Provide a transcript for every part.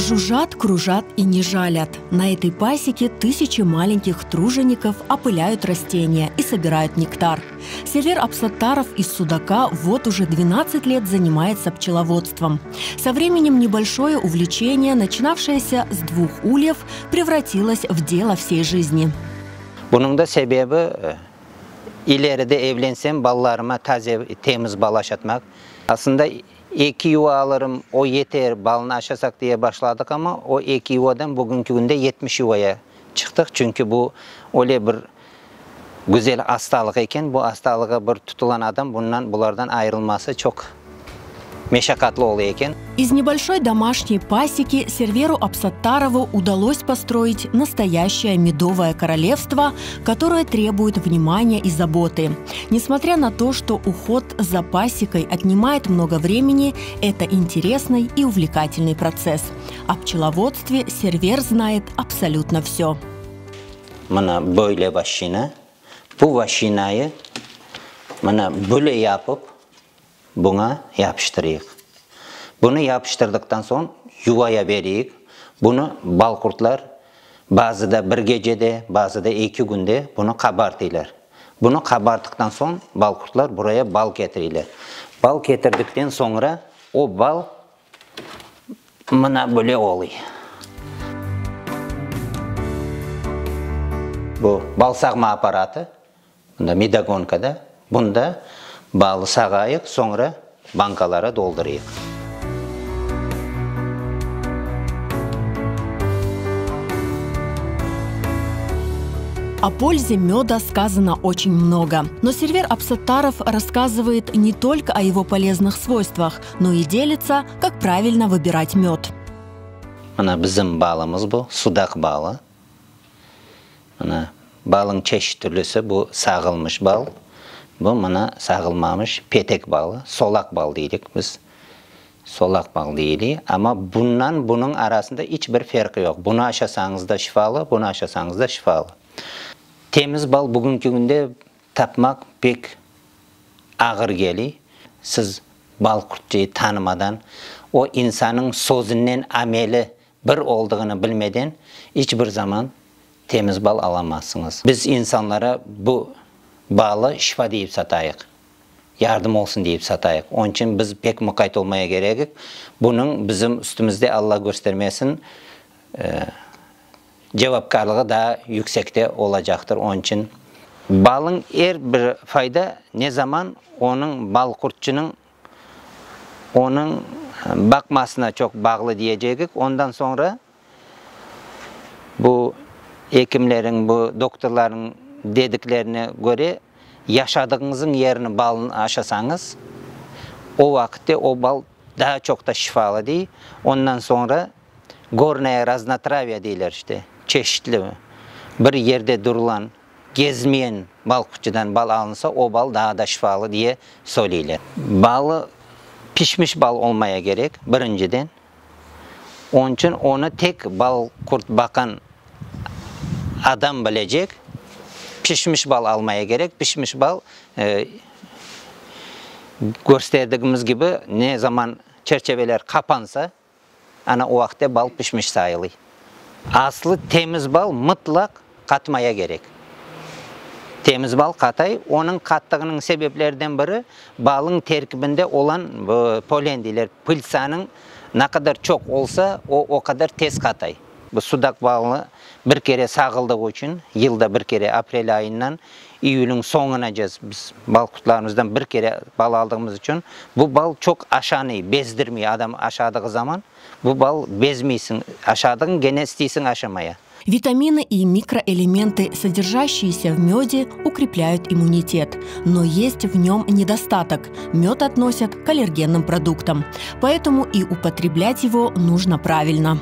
Жужжат, кружат и не жалят. На этой пасеке тысячи маленьких тружеников опыляют растения и собирают нектар. Сервер Абсаттаров из Судака вот уже 12 лет занимается пчеловодством. Со временем небольшое увлечение, начинавшееся с двух ульев, превратилось в дело всей жизни. Bunıñ da sebebi, ileride evlensem, balalarıma taze, temiz bal aşatmaq. Aslında, eki yuva alırım, o yeter, balnı aşasaq diye başladıq, amma o eki yuvadan bugünki künde 70 yuvaya çıqtıq, çünki bu öyle bir güzel astalıq eken, bu astalığa bir tutulan adam bundan, bulardan ayırılması çoq meşaqatlı ola eken. Из небольшой домашней пасеки Серверу Абсаттарову удалось построить настоящее медовое королевство, которое требует внимания и заботы. Несмотря на то, что уход за пасекой отнимает много времени, это интересный и увлекательный процесс. О пчеловодстве Сервер знает абсолютно все. Mına böyle vaşina. Bu vaşinayı mına böyle yapıp buña yapıştırıyıq. Bunı yapıştırdıqtan soñ yuvaya beriyik. Bunı balqurtlar bazıda bir gecede, bazıda eki künde bunı qabartıylar. Bunı qabarttıqtan soñ balqurtlar buraya bal ketiriyler. Bal ketirdikten soñra o bal mına böyle oluy. Bu bal sağma apparatı, bunda medogonkada, bunda balı sağayıq, soñra bankalara doldurıyıq. О пользе меда сказано очень много. Но Сервер Абсаттаров рассказывает не только о его полезных свойствах, но и делится, как правильно выбирать мед. Mına bizim balımız bu, Sudaq balı. Mına balın çeşit türlüsi, bu sağılmış bal, bu mına sağılmamış petek balı, solaq bal deydik biz, solaq bal deyili. Amma bundan bunıñ arasında iç bir ferqı yoq. Bunı aşasañız da şifalı, bunı aşasañız da şifalı. Temiz bal bugünki künde tapmaq pek ağır keliy. Siz bal qurtçıyı tanımadan, o insanıñ sözünen ameli bir oldığını bilmeden iç bir zaman temiz bal alamazsıñız. Biz insanlara bu balı şifa deyip satayıq, yardım olsun deyip satayıq. Onıñ içün biz pek muqayt olmaya kerekik. Bunıñ bizim üstümizde, Alla köstermesin, cevapkârlığı daa yüksekte olacaqtır. Onıñ içün balın er bir fayda ne zaman onıñ balqurtçınıñ onıñ baqmasına çoq bağlı diyecegik. Ondan soñra bu ekimleriñ, bu doktorlarnıñ dediklerine köre, yaşadığıñızıñ yerini balını aşasañız, o vaqıtte o bal daa çoq da şifalı dey. Ondan soñra gornaya raznotravya deyler işte, çeşitli bir yerde durulan Gezmeyen balqurtçıdan bal alınsa, o bal daa da şifalı diye söyleyler. Balı pişmiş bal olmaya kerek, birinciden. Onıñ içün onı tek balqurt baqan adam bilecek. Pişmiş bal almaya kerek. Pişmiş bal, kösterdigimiz kibi, ne zaman çerçeveler qapansa, Ana o vaqıtte bal pişmiş sayılıy. Aslı temiz bal mıtlaq qatmaya kerek. Temiz bal qatay. Onıñ qattığınıñ sebeplerden biri, balın terkibinde olan polen deyler, pıltsanıñ ne qadar çoq olsa, o o qadar tez qatay. Bu Sudaq balı bir kere sağıldığı içün, yılda bir kere aprel ayından iyülniñ soñunace biz bal qurtlarımızdan bir kere bal aldığımız içün, bu bal çoq aşanıy, bezdirmey, adam aşadığı zaman bu bal bezmeysiñ, aşadıñ, gene isteysiñ aşamaya. Витамины и микроэлементы, содержащиеся в меде, укрепляют иммунитет. Но есть в нем недостаток. Мед относят к аллергенным продуктам. Поэтому и употреблять его нужно правильно.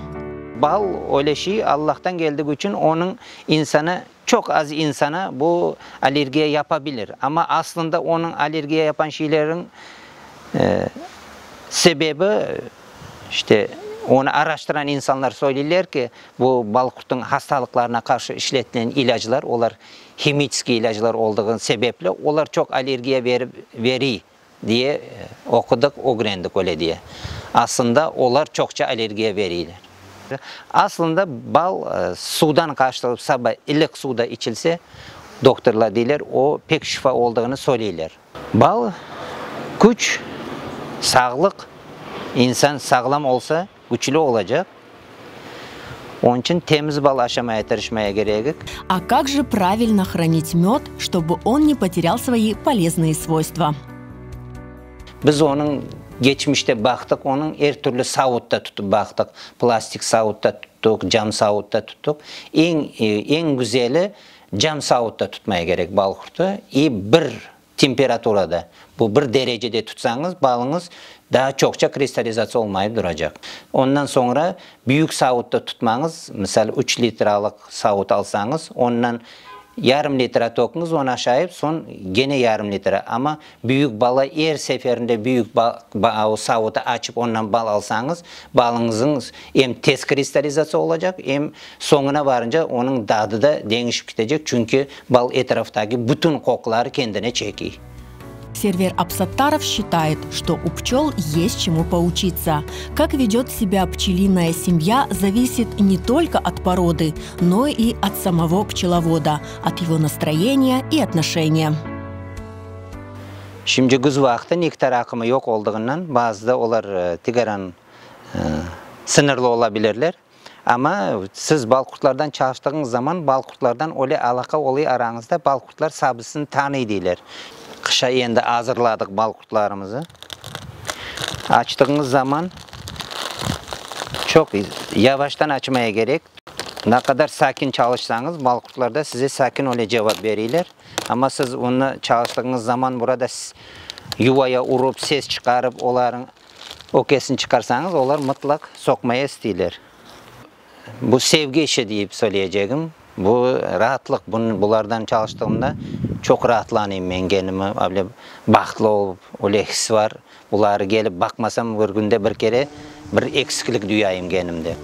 Bal öyle şey, Allahtan keldigi içün onıñ insanı, çoq az insana bu allergiya yapabilir. Amma aslında onıñ allergiya yapan şeyleriñ sebebi, işte, onı araştıran insanlar söyleyler ki, bu balqurtnıñ hastalıqlarına qarşı işletilen ilâclar, olar himiçeskiy ilâclar olduğı sebepli, olar çoq allergiya verip, veriy diye oqudıq, ögrendik öyle diye. Aslında olar çoqça allergiya veriyler. Aslında bal suvdan qaştırılıp saba iliq suvda içilse, doktorlar deyler, o pek şifa oldığını söyleyler. Bal, küç, sağlıq, insan sağlam olsa, küçlü olacaq. Onıñ içün temiz bal aşamaya tırışmaya kerekik. А как же правильно хранить мед, чтобы он не потерял свои полезные свойства? Biz onıñ keçmişte baqtıq, onıñ er türlü savutta tutıp baqtıq. Plastik savutta tuttıq, cam savutta tuttıq. Eñ, eñ güzeli cam savutta tutmaya kerek bal qurtı. İ bir temperaturada, bu bir derecede tutsañız, balıñız daa çoqça kristallizatsiya olmayıp duracaq. Ondan soñra büyük savutta tutmañız, misal üç litralıq savut alsañız, ondan yarım litra töküñiz, onı aşayıp, soñ gene yarım litra. Amma büyük bala er seferinde büyük savutı açıp ondan bal alsañız, balıñızıñ em tez kristallizatsiya olacaq, em soñuna varınca onıñ dadı da deñişip ketecek, çünki bal etraftaki bütün qoquları kendine çekiy. Сервер Абсаттаров считает, что у пчел есть чему поучиться. Как ведет себя пчелиная семья, зависит не только от породы, но и от самого пчеловода, от его настроения и отношения. Şimdi küz vaqtı nektar aqımı yoq oldığından bazıda olar tikaran sıñırlı ola bilirler. Amma siz balqurtlardan çalıştığıñız zaman balqurtlardan öyle alaqa oluy arañızda, balqurtlar sabısını tanıy deyler. Qışa endi azırladıq balqurtlarımızı. Açtığıñız zaman çoq yavaştan açmaya kerek. Ne qadar sakin çalışsañız, balqurtlar da size sakin öyle cevap beriyler. Amma siz onı çalıştığıñız zaman burada yuvaya urıp, ses çıqarıp, olarnıñ ökesini çıqarsañız, olar mıtlaq soqmaya isteyler. Bu sevgi işi deyip söyleyecegim. Bu raatlıq, bulardan çalıştığımda çoq raatlanayım men kendimi, öyle bahtlı olıp, öyle his bar. Buları kelip baqmasam, bir künde bir kere bir eksiklik duyayım kendimde.